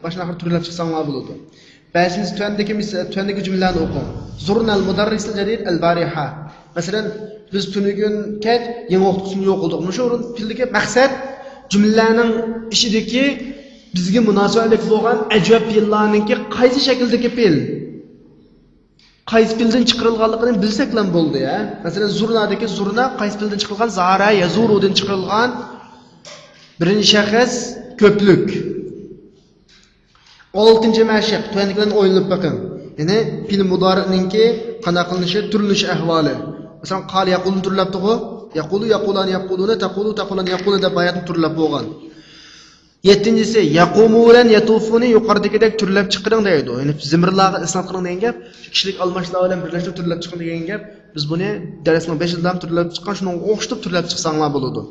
باشتىن ئاخىر تۈرلەپ چىقساڭلار بولىدۇ. بەشىنچى، تۆۋەندىكى مىس-، تۆۋەندىكى جۈملىلەرنى ئوقۇڭ. زۇرنەل مۇدەررىسەل جەدىد ئەل بارىھە. مەسىلەن، بىز تۈنۈگۈن كەچ يېڭى ئوقۇتقۇچىنى يوق قىلدۇق. مۇشۇ پېئىلدىكى مەقسەت جۈملىلەرنىڭ ئىچىدىكى بىزگە مۇناسىۋەتلىك بولغان ئەجۋاب پېئىللارنىڭكى قايسى شەكىلدىكى پېئىل؟ قايسى پېئىلدىن چىقىرىلغانلىقىنى بىلسەكلا بولدى، ھە. مەسىلەن، زۇرنادىكى زۇرنا قايسى پېئىلدىن چىقىرىلغان؟ زارە يەزۇرۇدىن چىقىرىلغان. بىرىنچى شەخس كۆپلۈك. ئالتىنچى مەشىق، تۆۋەندىكىلەرنى ئويلىنىپ بېقىڭ. يەنى پېئىل مۇدارىئنىڭكى قانداق قىلىنىشى، تۈرلىنىش ئەھۋالى. مەسىلەن، قالە يەقۇلۇنى تۈرلەپتىغۇ. يەقۇلۇ، يەقۇلانى، يەقۇلۇنە، تەقۇلۇ، تەقۇلان، يەقۇلۇ دەپ باياتىن تۈرلەپ بولغان. يەتتىنچىسى، يەقۇمۇ بىلەن يەتۇفۇنى يۇقىرىدىكىدەك تۈرلەپ چىقىرىڭ دەيدۇ. يەنى زىمىرلارغا ئىسناد قىلىڭ دېگەن گەپ، كىشىلىك ئالماشلار بىلەن بىرلەشتۈرۈپ تۈرلەپ چىقىڭ دېگەن گەپ. بىز بۇنى دەرسنىڭ بېشىدا ھەم تۈرلەپ چىققان، شۇنىڭغا ئوخشىتىپ تۈرلەپ چىقساڭلار بولىدۇ.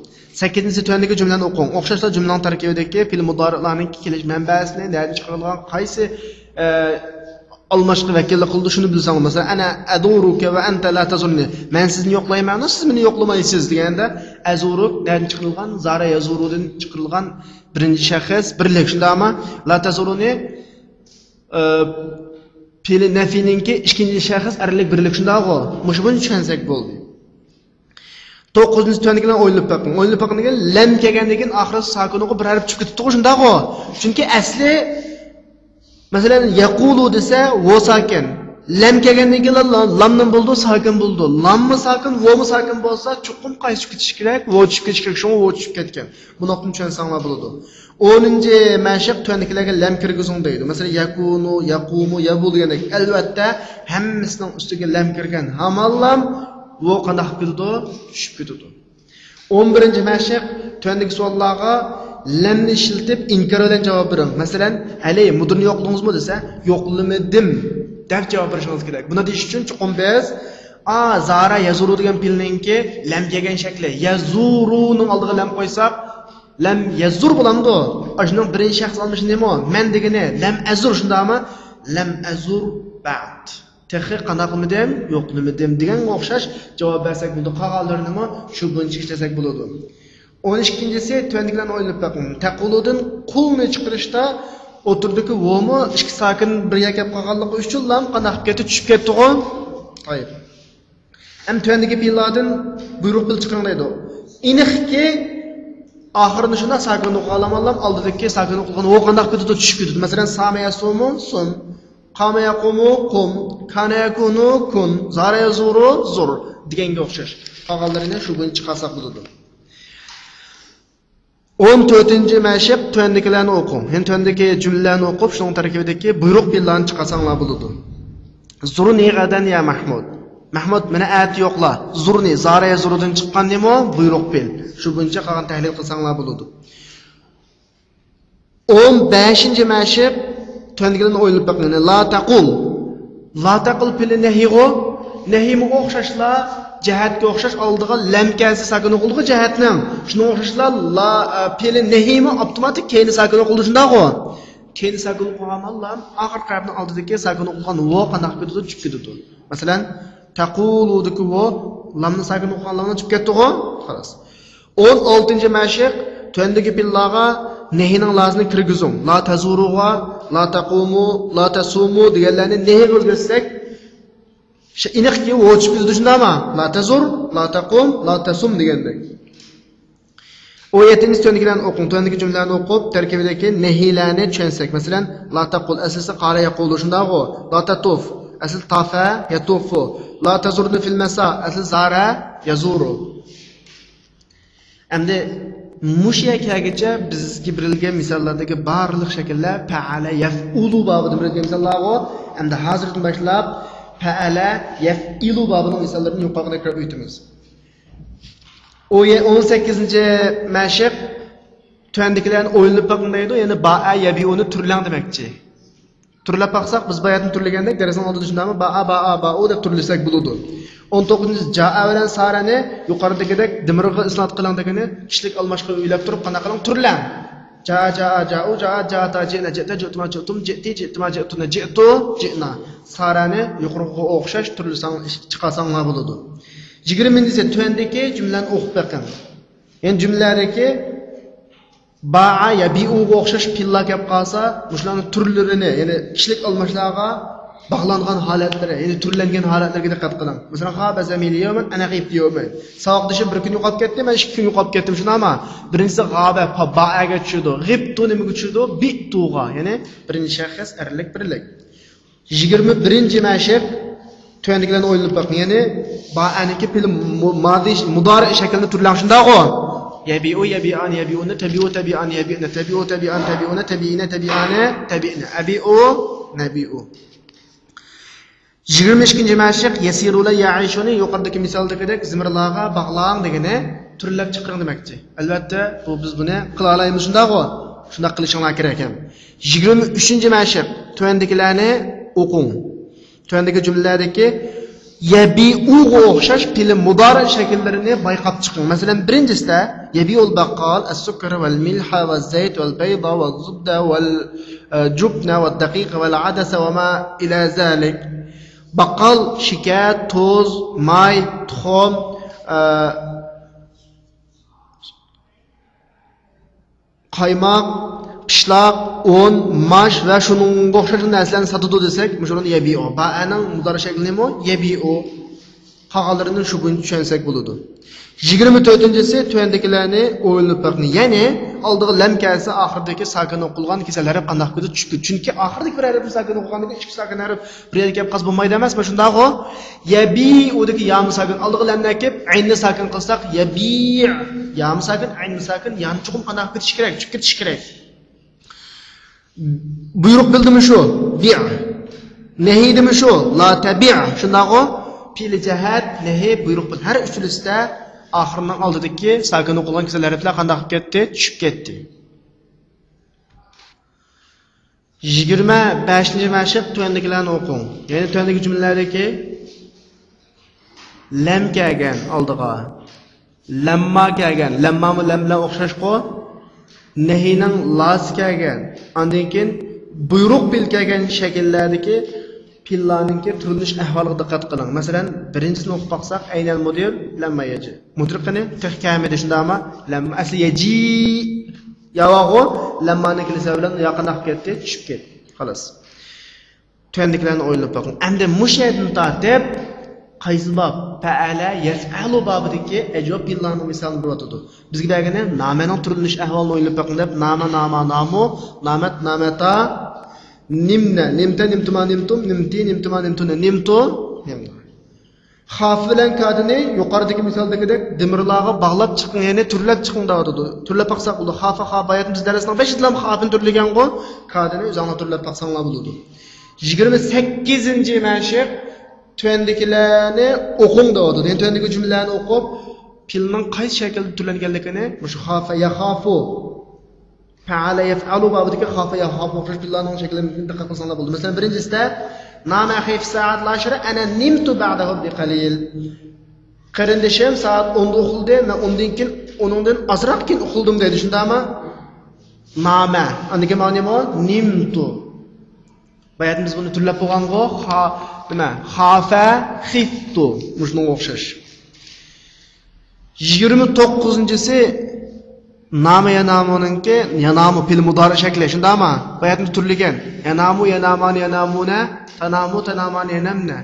سەككىزىنچىسى، تۆۋەندىكى جۈملىلەرنى ئوقۇڭ. ئوخشاشلا جۈملىنىڭ تەركىبىدىكى پېئىل مۇدارىئلارنىڭ كېلىش مەنبەسىنى، نەدىن چىقىرىلغان، قايسى، ئە، ئالماشقا ۋەكىللىك قىلىدۇ، شۇنى بىلسەڭلار. مەسىلەن، ئەنە ئەزۇرۇكە ۋە ئەنتە لا تەزۇرنى. مەن سىزنى يوقلايمەن، سىز مېنى يوقلىمايسىز دېگەندە، ئەزۇرۇك نەدىن چىقىرىلغان؟ زارە يەزۇرۇدىن چىقىرىلغان بىرىنچى شەخس بىرلىك، شۇنداقمۇ؟ لا تەزۇرۇنى، ئە، پېئىلى نەفىنىڭكى ئىككىنچى شەخس ئەرلىك بىرلىك، شۇنداقغۇ؟ مۇشۇ بويىچە چۈشەنسەك بولدى. توققۇزىنچى، تۆۋەندىكىلەرنى ئويلىنىپ بېقىڭ. ئويلىنىپ بېقىڭ دېگەن، لەم كەلگەندىن كېيىن ئاخىرى ساكىنغا بىر ھەرپ چۈشۈپ كېتىپتىغۇ، شۇنداقغۇ؟ چۈنكى ئەسلى، مەسىلەن، يەقۇلۇ دېسە، ۋو ساكىن. لەم كەلگەندىن كېيىن لا-، لامنىمۇ بولىدۇ، ساكىن بولىدۇ. لاممۇ ساكىن، ۋومۇ ساكىن بولسا، چوقۇم قايسى چۈشۈپ كېتىشى كېرەك؟ ۋو چۈشۈپ كېتىشى كېرەك، شۇڭا ۋو چۈشۈپ كەتكەن. بۇ نۇقتىنى چۈشەنسەڭلار بولىدۇ. ئونىنچى مەشىق، تۆۋەندىكىلەرگە لەم كىرگۈزۈڭ دەيدۇ. مەسىلەن، يەكۇنۇ، يەقۇمۇ، يەبۇ دېگەندەك. ئەلۋەتتە، ھەممىسىنىڭ ئۈستىگە لەم كىرگەن ھامانلام ۋو قانداق قىلىدۇ؟ چۈشۈپ كېتىدۇ. ئون بىرىنچى مەشىق، تۆۋەندىكى سوئاللارغا لەمنى ئىشلىتىپ ئىنكار بىلەن جاۋاب بېرىڭ. مەسىلەن، ھەلى مۇدىرنى يوقلىدىڭىزمۇ دېسە، يوقلىمىدىم دەپ جاۋاب بېرىشىڭىز كېرەك. بۇنى دېيىش ئۈچۈن چوقۇم بىز، ئا، زارە يەزۇرۇ دېگەن پېئىلنىڭكى لەم كەلگەن شەكلى، يەزۇرۇنىڭ ئالدىغا لەم قويساق، لەم يەزۇر بولامدۇ؟ ئاشۇنىڭ بىرىنچى شەخس ئالمىشى نېمە؟ مەن دېگىنى، لەم ئەزۇر، شۇنداقمۇ؟ لەم ئەزۇر بەئد. تېخى قانداق قىلمىدىم؟ يوقلىمىدىم دېگەنگە ئوخشاش جاۋاب بەرسەك بولىدۇ. قالغانلىرىنىمۇ شۇ بويىچە ئىشلەسەك بولىدۇ. ئون ئىككىنچىسى، تۆۋەندىكىلەرنى ئويلىنىپ بېقىڭ. تەقۇلۇدىن قۇلنى چىقىرىشتا ئوتتۇرىدىكى ۋومۇ ئىككى ساكىن بىر يەرگە كەپ قالغانلىقى ئۈچۈن لام قانداق كەتتى؟ چۈشۈپ كەتتىغۇ؟ طيب. ئەمدى تۆۋەندىكى پېئىللاردىن بۇيرۇق پېئىل چىقىرىڭ دەيدۇ. ئېنىقكى، ئاخىرىنى شۇنداق ساكىن ئوقۇغانلام، ئالدىدىكى ساكىن ئوقۇلغان ۋو قانداق كېتىدۇ؟ چۈشۈپ كېتىدۇ. مەسىلەن، سامە يەسۇمۇ سۇم. قامە يەقۇمۇ قۇم. كانە يەكۇنۇ كۇن. زارە يەزۇرۇ زۇر دېگەنگە ئوخشاش. قالغانلىرىنى شۇ بويىچە چىقارساق بولىدۇ. ئون تۆتىنچى مەشىق، تۆۋەندىكىلەرنى ئوقۇڭ. يەنى تۆۋەندىكى جۈملىلەرنى ئوقۇپ، شۇنىڭ تەركىبىدىكى بۇيرۇق پېئىللارنى چىقارساڭلار بولىدۇ. زۇرنى غەدەن يا مەھمۇد. مەھمۇد، مېنى ئەتە يوقلا. زۇرنى، زارە يەزۇرۇدىن چىققان نېمە؟ بۇيرۇق پېئىل. شۇ بويىچە قالغان تەھلىل قىلساڭلار بولىدۇ. ئون بەشىنچى مەشىق، تۆۋەندىكىلەرنى ئويلىنىپ بېقىڭ. لا تەقۇل. لا تەقۇل پېئىلى نەھىيغۇ. نەھىيمۇ ئوخشاشلا، جەھەتكە ئوخشاش ئالدىغا لەم كەلسە ساكىن ئوقۇلىدىغۇ جەھەتنىڭ. شۇنىڭغا ئوخشاشلا لا، ئە، پېئىلى نەھىيمۇ ئاپتوماتىك كەينى ساكىن ئوقۇلىدۇ، شۇنداقغۇ؟ كەينى ساكىن ئوقۇلغان لام، ئاخىرقى ھەرپنىڭ ئالدىدىكى ساكىن ئوقۇلغان ۋو قانداق كېتىدۇ؟ چۈشۈپ كېتىدۇ. مەسىلەن، تەقۇلۇدىكى ۋو، لامنى ساكىن ئوقۇغان لامنى چۈشۈپ كەتتىغۇ؟ خالاس. ئون ئالتىنچى مەشىق، تۆۋەندىكى پېئىللارغا نەھىينىڭ لازىنى كىرگۈزۈڭ. لا تەزۇرۇغا، لا تەقۇمۇ، لا تەسۇمۇ دېگەنلەرنى نەھىيگە ئۆزگەرتسەك، شۇ ئېنىقكى ۋو چۈشۈپ كېتىدۇ، شۇنداقمۇ؟ لا تەزۇر، لا تەقۇم، لا تەسۇم دېگەندەك. ئون يەتتىنچى، تۆۋەندىكىلەرنى ئوقۇڭ. تۆۋەندىكى جۈملىلەرنى ئوقۇپ، تەركىبىدىكى نەھىيلەرنى چۈشەنسەك. مەسىلەن، لا تەقۇل، ئەسلىسى قالە يەقۇلۇ، شۇنداقغۇ؟ لا تەتۇف، ئەسلى تافە يەتۇفۇ. لا تەزۇرنى فىل مەسا، ئەسلى زارە يەزۇرۇ. ئەمدى مۇشۇ يەرگىچە بىزگە بېرىلگەن مىساللاردىكى بارلىق شەكىللەر پەئەلە يەفئۇلۇ بابىدا بېرىلگەن مىساللارغۇ. ئەمدى ھازىردىن باشلاپ پەئەلە يەفئىلۇ بابىنىڭ مىساللىرىنى يۇقىرىقىدا تەكرار ئۆتىمىز. ئون سەككىزىنچى مەشىق، تۆۋەندىكىلەرنى ئويلىنىپ بېقىڭ دەيدۇ، يەنى بائە يەبىئۇنى تۈرلەڭ دېمەكچى. تۈرلەپ باقساق، بىز باياتىن تۈرلىگەندەك، دەرسنىڭ ئالدىدا شۇنداقمۇ؟ بائە، بائا، بائۇ دەپ تۈرلىسەك بولىدۇ. ئون توققۇزىنچى، جائە بىلەن سارەنى يۇقىرىدىكىدەك دىمىرغا ئىسناد قىلىڭ دېگىنى، كىشىلىك ئالماشقا ئۆيلەپ تۇرۇپ قانداق قىلىڭ؟ تۈرلەڭ. جاء، جاء، جاءوا، جاءت، جاءتا، جئنا، جئت، جئتما، جئتم، جئتى، جئتما، جئتن، جئتۇ، جئنا. سارەنى يۇقىرىقىغا ئوخشاش تۈرلىسەڭ، چىقارساڭلار بولىدۇ. يىگىرمىنچىسى، تۆۋەندىكى جۈملىلەرنى ئوقۇپ بېقىڭ. يەنى جۈملىلەردىكى باءە، يەبىئۇغا ئوخشاش پېئىللار كەپ قالسا، مۇشۇلارنىڭ تۈرلىرىنى، يەنى كىشىلىك ئالماشلارغا باغلانغان ھالەتلىرى، يەنى تۈرلەنگەن ھالەتلىرىگە دىققەت قىلىڭ. مەسىلەن، غابە زەمىلى يەۋمەن، ئەنە غىبتۇ يەۋمەن. ساۋاقدىشىم بىر كۈن يوقاپ كەتتى، مەن ئىككى كۈن يوقاپ كەتتىم، شۇنداقمۇ؟ بىرىنچىسى غابە، پا-، باءەگە چۈشىدۇ. غىبتۇ نېمىگە چۈشىدۇ؟ بىئتۇغا، يەنى بىرىنچى شەخس ئەرلىك بىرلىك. يىگىرمە بىرىنچى مەشىق، تۆۋەندىكىلەرنى ئويلىنىپ بېقىڭ. يەنى، باءەنىڭكى پېئىل مۇ-، مادى، مۇدارى شەكلىنى تۈرلەڭ، شۇنداقغۇ؟ يەبىئۇ، يەبىئان، يەبىئۇنە، تەبىئۇ، تەبىئان، يەبىئنە، تەبىئۇ، تەبىئان، تەبىئۇنە، تەبىئىنە، تەبىئانە، تەبىئنە. ئەبىئۇ، نەبىئۇ. يىگىرمە ئىككىنچى مەشىق، يەسىرۇ لا يەئىشۇنى يۇقىرىدىكى مىسالدىكىدەك زىمىرلارغا باغلاڭ دېگىنى تۈرلەپ چىقىرىڭ دېمەكچى. ئەلۋەتتە، بۇ بىز بۇنى قىلالايمىز، شۇنداقغۇ؟ شۇنداق قىلىشىڭلار كېرەك ھەم. يىگىرمە ئۈچىنچى مەشىق، تۆۋەندىكىلەرنى ئوقۇڭ. تۆۋەندىكى جۈملىلەردىكى يەبىئۇغا ئوخشاش پېئىل مۇدارى شەكىللىرىنى بايقاپ چىقىڭ. مەسىلەن، بىرىنچىسىدە، يەبىئۇل بەققال ئەسسۇككەر ۋەل مىلھە ۋەل زەيت ۋەل بەيضا ۋەل زۇبدە ۋەل، ئە، جۇبنە ۋەل دەقىق ۋەل ئەدەسە ۋە ما ئىلە زالىك. باققال شېكەر، تۇز، ماي، تۇخۇم، ئە، قايماق، پىشلاق، ئۇن، ماش ۋە شۇنىڭغا ئوخشاش نەرسىلەرنى ساتىدۇ دېسەك، مۇشۇنى يەبىئۇ. باءەنىڭ مۇدارى شەكلى نېمە؟ يەبىئۇ. قالغانلىرىنى شۇ بويىچە چۈشەنسەك بولىدۇ. يىگىرمە تۆتىنچىسى، تۆۋەندىكىلەرنى ئويلىنىپ بېقىڭ. يەنى، ئالدىغا لەم كەلسە، ئاخىرىدىكى ساكىن ئوقۇلغان كېسەل ھەرپ قانداق كېتىدۇ؟ چۈشۈپ كېتىدۇ. چۈنكى ئاخىرىدىكى بىر ھەرپنى ساكىن ئوقۇغاندىن كېيىن ئىككى ساكىن ھەرپ بىر يەرگە كەپ قالسا بولمايدۇ ئەمەسمۇ، شۇنداقغۇ؟ يەبىئۇدىكى يامۇ ساكىن ئالدىغا لەمنى ئەكىپ، ئەيننى ساكىن قىلساق، يەبىئ. يامۇ ساكىن، ئەينمۇ ساكىن، يانى چوقۇم قانداق كېتىشى كېرەك؟ چۈشۈپ كېتىشى كېرەك. بۇيرۇق بىلدىمۇ شۇ؟ بىئ. نەھىدىمۇ شۇ؟ لا تەبىئ. شۇنداقغۇ؟ پېئىل جەھەت، نەھى، بۇيرۇق بىلدى. ھەر ئۈچىلىسىدە ئاخىرىنىڭ ئالدىدىكى ساكىن ئوقۇلغان كېسەل ھەرپلەر قانداق قىلىپ كەتتى؟ چۈشۈپ كەتتى. يىگىرمە بەشىنچى مەشىق، تۆۋەندىكىلەرنى ئوقۇڭ. يەنى تۆۋەندىكى جۈملىلەردىكى لەم كەلگەن ئالدىغا، لەمما كەلگەن، لەممامۇ لەم بىلەن ئوخشاشقۇ، نەھىنىڭ لاسى كەلگەن، ئاندىن كېيىن بۇيرۇق پېئىل كەلگەن شەكىللەردىكى پېئىللارنىڭكى تۈرلىنىش ئەھۋالىغا دىققەت قىلىڭ. مەسىلەن، بىرىنچىسىنى ئوقۇپ باقساق، ئەينەل مۇدىر، لەمما يەجى. مۇدىر قېنى؟ تېخى كەلمىدى، شۇنداقمۇ؟ لەمما ئەسلى يەجى. ياۋاغۇ، لەممانىڭ كېلىشى بىلەن يا قانداق كەتتى؟ چۈشۈپ كەتتى. خالاس. تۆۋەندىكىلەرنى ئويلىنىپ بېقىڭ. ئەمدى مۇشۇ يەردىن تارتىپ، قايسى باب؟ پەئەلە، يەفئەلۇ بابىدىكى ئەجۋاب پېئىللارنىڭ مىسالىنى بېرىۋاتىدۇ. بىزگە بەرگىنى نامەنىڭ تۈرلىنىش ئەھۋالىنى ئويلىنىپ بېقىڭ دەپ، نامە، ناما، نامۇ، نامەت، نامەتا، نىمنە، نىمتە، نىمتىما، نىمتۇم، نىمتى، نىمتىما، نىمتۇنە، نىمتۇ، نىمنا. خاف بىلەن كادىنى يۇقىرىدىكى مىسالدىكىدەك دىمىرلارغا باغلاپ چىقىڭ، يەنى تۈرلەپ چىقىڭ دەۋاتىدۇ. تۈرلەپ باقساق بولىدۇ. خافا، خا، باياتىن بىز دەرسنىڭ بېشىدىلا خاپىنى تۈرلىگەنغۇ، كادىنى ئۆزۈڭلار تۈرلەپ باقساڭلار بولىدۇ. يىگىرمە سەككىزىنچى مەشىق، تۆۋەندىكىلەرنى ئوقۇڭ دەۋاتىدۇ. يەنى تۆۋەندىكى جۈملىلەرنى ئوقۇپ، پېئىلنىڭ قايسى شەكىلدە تۈرلەنگەنلىكىنى، مۇشۇ خافا، يەخافۇ، پەئەلە يەفئەلۇ بابىدىكى خافا يەخافۇ ئوخشاش پېئىللارنىڭ شەكلىگە دىققەت قىلساڭلار بولىدۇ. مەسىلەن، بىرىنچىسىدە، نام ئەخى فى سائەت لاشىرە، ئەنە نىمتۇ بەئدەھۇ بىقەلىل. قېرىندىشىم سائەت ئوندا ئۇخلىدى، مەن ئۇندىن كېيىن، ئۇنىڭدىن ئازراق كېيىن ئۇخلىدىم دەيدۇ، شۇنداقمۇ؟ نامە. ئاندىن كېيىن مانا نېمە؟ نىمتۇ. باياتىن بىز بۇنى تۈرلەپ بولغانغۇ، خا-، نېمە؟ خافە، خىفتۇ. مۇشۇنىڭغا ئوخشاش. يىگىرمە توققۇزىنچىسى نامە يانامۇنىڭكى، يانامۇ پېئىل مۇدارى شەكلى، شۇنداقمۇ؟ باياتىن تۈرلىگەن. يانامۇ، يانامان، يانامۇنە، تانامۇ، تانامان، يانامنە.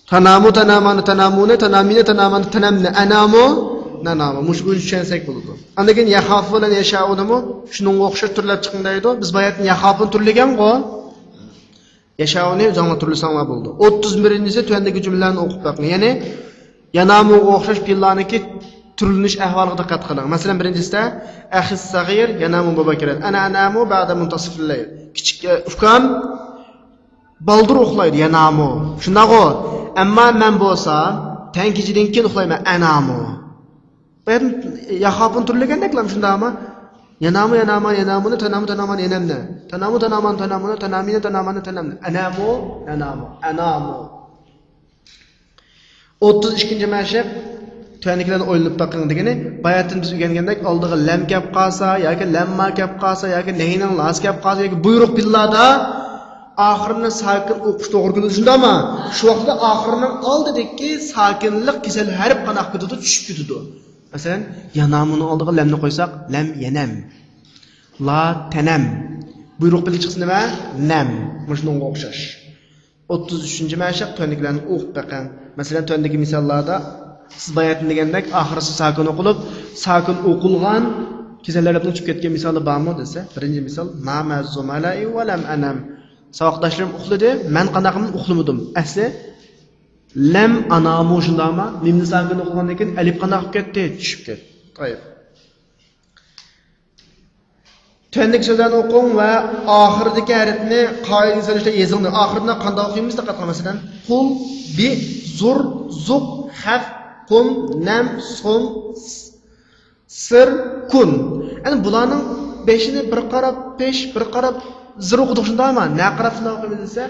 تانامۇ، تانامانە، تانامۇنە، تانامىنە، تانامانە، تانامنە، ئەنامۇ، نانامۇ. مۇشۇ بويىچە چۈشەنسەك بولىدۇ. ئاندىن كېيىن يەخافۇ بىلەن يەشائۇنىمۇ شۇنىڭغا ئوخشاش تۈرلەپ چىقىڭ دەيدۇ. بىز باياتىن يەخافۇنى تۈرلىگەنغۇ. يەشائۇنى ئۆزۈڭلار تۈرلىسەڭلار بولىدۇ. ئوتتۇز بىرىنچىسى تۆۋەندىكى جۈملىلەرنى ئوقۇپ بېقىڭ. يەنى يانامۇغا ئوخشاش پېئىللارنىڭكى تۈرلىنىش ئەھۋالىغا دىققەت قىلىڭ. مەسىلەن، بىرىنچىسىدە، ئەخى سەغىر يانامۇ مۇبەككەرەن. ئەنە ئەنامۇ بەئدە مۇنتەسىفىل لەيل. كىچىك، ئە، ئۇكام بالدۇر ئۇخلايدۇ، يانامۇ. شۇنداقغۇ؟ ئەمما مەن بولسا تەڭ كېچىدىن كېيىن ئۇخلايمەن، ئەنامۇ. بۇ يەردىن ياخاپۇن تۈرلىگەندەكلەم شۇنداقمۇ؟ يانامۇ، يانامان، يانامۇنى، تانامۇ، تانامان، يانامنى. تانامۇ، تانامان، تانامۇنى، تانامىنى، تاناماننى، تانامنى. ئەنامۇ، نانامۇ، ئەنامۇ. ئوتتۇز ئىككىنچى مەشىق، تۆۋەندىكىلەرنى ئويلىنىپ بېقىڭ دېگىنى، باياتىن بىز ئۆگەنگەندەك، ئالدىغا لەم كەپ قالسا، ياكى لەمما كەپ قالسا، ياكى نەھىنىڭ لاسى كەپ قالسا، ياكى بۇيرۇق پېئىللاردا ئاخىرىنى ساكىن ئوقۇش توغرا كېلىدۇ، شۇنداقمۇ؟ شۇ ۋاقىتتا ئاخىرىنىڭ ئالدىدىكى ساكىنلىق كېسەل ھەرپ قانداق كېتىدۇ؟ چۈشۈپ كېتىدۇ. مەسىلەن، يانامۇنىڭ ئالدىغا لەمنى قويساق، لەم يەنەم. لا تەنەم. بۇيرۇق بىلەن چىقسا نېمە؟ نەم. مۇشۇنىڭغا ئوخشاش. ئوتتۇز ئۈچىنچى مەشىق، تۆۋەندىكىلەرنى ئوقۇپ بېقىڭ. مەسىلەن، تۆۋەندىكى مىساللاردا سىز باياتىن دېگەندەك ئاخىرسى ساكىن ئوقۇلۇپ، ساكىن ئوقۇلغان كېسەللەر دەپنىڭ چۈشۈپ كەتكەن مىسالى بارمۇ دېسە، بىرىنچى مىسال، نامە زۇمەلەئى ۋە لەم ئەنەم. ساۋاقداشلىرىم ئۇخلىدى، مەن قانداقمەن ئۇخلىمىدىم. ئەسلى لەم ئانامۇ شۇنداقما؟ مىمنى ساكىن ئوقۇغاندىن كېيىن ئەلىپ قانداق بولۇپ كەتتى؟ چۈشۈپ كەتتى. تايىپ. تۆۋەندىكى سۆزلەرنى ئوقۇڭ ۋە ئاخىرىدىكى ھەرپنى قائىدىگە سېلىشتا يېزىڭ. ئاخىرىدا قانداق ئوقۇيمىز؟ دىققەت قىلىڭ. مەسىلەن، قۇل، بى، زۇر، زۇق، خەف، قۇم، نەم، سۇم، سىر، كۇن. يەنى بۇلارنىڭ بېشىنى بىر قاراپ پېش، بىر قاراپ زىر ئوقۇدۇق، شۇنداقمۇ؟ نە قاراپ شۇنداق ئوقۇيمىز دېسە،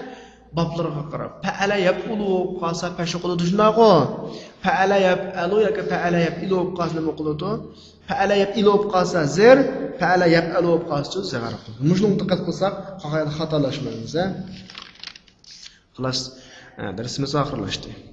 بابلىرىغا قاراپ. پەئەلە يەپئۇلۇ بولۇپ قالسا پەش ئوقۇلىدۇ، شۇنداققۇ؟ پەئەلە يەپئەلۇ ياكى پەئەلە يەپئىلۇ بولۇپ قالسا نېمە ئوقۇلىدۇ؟ پەئەلە يەپئىلۇ بولۇپ قالسا زىر، پەئەلە يەپئەلۇ بولۇپ قالسىچۇ زىغەر ئوقۇلىدۇ. مۇشۇنىڭغا دىققەت قىلساق، خاتالاشمايمىز، ھە؟ خالاس، ھە، دەرسىمىز ئاخىرلاشتى.